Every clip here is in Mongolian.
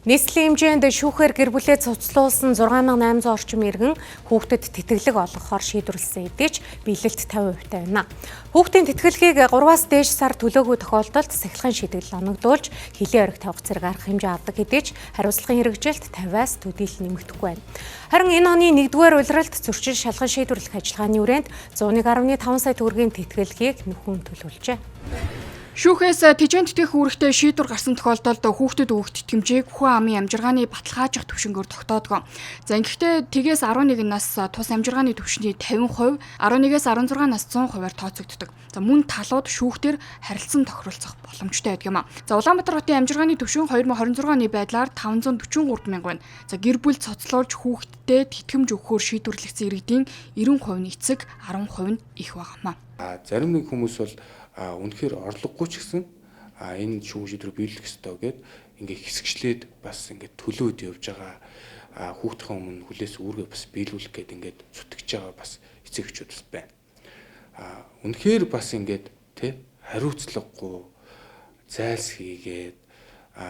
Нийслэлийн хэмжээнд шүүхээр гэр бүлээ цуцлуулсан 6800 орчим иргэн хүүхдэд тэтгэлэг олгохоор шийдвэрлэсэн хэдий ч биелэлт 50% та байна. Хүүхдийн тэтгэлгийг 3-аас дээш сар төлөөгүй тохиолдолд сахилгын шийтгэл оногдуулж хилийн орхи тавих зэрэг арга хэмжээ авдаг хэдий ч хариуцлагын хэрэгжилт 50-аас төдийл нэмэгдэхгүй байна. Харин энэ оны 1-р улиралд зөрчил шалган шийдвэрлэх ажиллагааны хүрээнд 101.5 сая төгрөгийн тэтгэлгийг нөхөн төлөвлөжээ. Шүүхээс тэжээн тэтгэх үүрэгтэй шийдвэр гарсан тохиолдолд хүүхдэд өгөх тэтгэмжийг хүн амын амжиргааны баталгаажих түвшингээр тогтоодог. За, ингэхдээ тэгээс 11 нас тус амжиргааны түвшний 50%, 11-ээс 16 нас 100%-аар тооцогддог. За, мөн талууд шүүхтэр харилцан тохиролцох боломжтой байдаг юм а. За, Улаанбаатар хотын амжиргааны түвшин 2026 оны байдлаар 543 мянга байна. За, гэр бүл цоцлуулж хүүхдтэй тэтгэмж өгөхөөр шийдвэрлэгдсэн иргэдийн 90% нь эцэг, 10% нь их байгаа юм а. Зарим нэг хүмүүс бол үнэхээр орлогогүй ч гэсэн энэ шүүх шийдвэр биелэх ёстой гэд ингээ хэсэгчлээд бас ингээ төлөөд явж байгаа, хүүхдийн өмнө хүлээс үүргээ бас биелүүлэх гээд ингээд зүтгэж байгаа бас эцэг эхчүүд бас байна. Үнэхээр бас ингээд тэ хариуцлагагүй зайлс хийгээд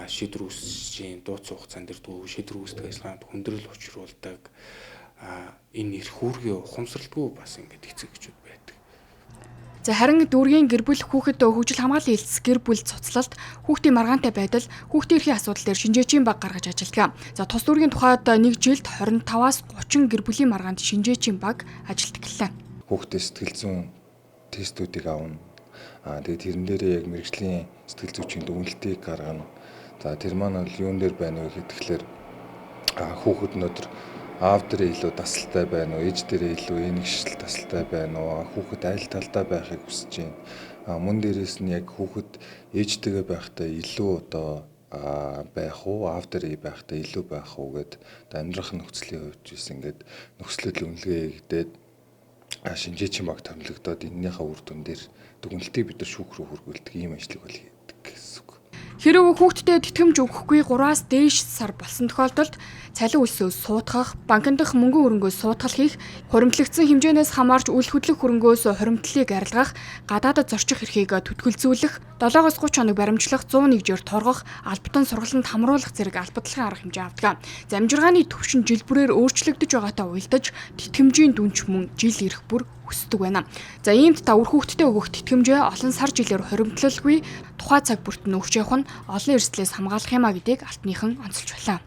шийдвэр үүсэж чинь дууц хугацаанд дээр дүү шийдвэр үүсдэг ажиллагаанд хүндрэл учруулдаг, энэ эрх үүргээ ухамсарлгүй бас ингээд эцэг эхчүүд байдаг. За, харин дүүргийн гэр бүл хүүхэд хөгжил хамгааллын элдэс гэр бүл цуцлалт, хүүхдийн маргаантай байдал, хүүхдийн эрхийн асуудал дээр шинжээчийн баг гаргаж ажилладаг. За, тус дүүргийн тухайд нэг жилд 25-аас 30 гэр бүлийн маргаанд шинжээчийн баг ажилладаг гэлээ. Хүүхдээ сэтгэл зүйн тестүүдийг авна. Тэгээд тэрэн дээрээ яг мэргэжлийн сэтгэл зүйчийн дүгнэлтийг гаргана. За, тэр маань бол юун дээр байна вэ гэхээр хүүхэд өнөөдөр аав дээрээ илүү дасалтай байна уу, ээж дээрээ илүү энэгшил дасалтай байна уу, хүүхэд аль талдаа байхыг хүсэж байна. Мөн дээрээс нь яг хүүхэд ээжтэйгээ байхдаа илүү одоо байх уу, аав дээрээ байхдаа илүү байх уу гэд амьдрах нөхцөлийн хувьд биш ингээд нөхцөлөд үнэлгээ хийгдээд шинжээчийн баг томилогдоод энэнийхээ үр дүн дээр дүгнэлтийг бид нар шүүх рүү хүргүүлдэг ийм ажлыг бол хийдэг гэсэн үг. Хэрв хүүхдэд тэтгэмж өгөхгүй 3-аас дээш сар болсон тохиолдолд цалин үлсөө суутгах, банкн дахь мөнгөн өрөнгөө суутгал хийх, хуримтлагдсан хэмжээнээс хамаарч үл хөдлөх хөрөнгөөс хуримтлалыг арилгах, гадаадад зорчих эрхийг түтгэлзүүлэх, 7-оос 30 хоног баримтлах, 101-ээр торгох, албатан сургаланд хамруулах зэрэг албадлагын арга хэмжээ авдаг. Замжиргааны түвшин жил бүрээр өөрчлөгдөж байгаатай уялдаж тэтгэмжийн дүнч мөн жил ирэх бүр өсдөг байна. За, иймд та үр хүүхдтэй өгөх тэтгэмжээ олон сар жилээр хуримтлалгүй тухай цаг бүрт нь өгч явах нь олон эрсдлээс хамгаалах юм а гэдгийг алтныхан онцолж байлаа.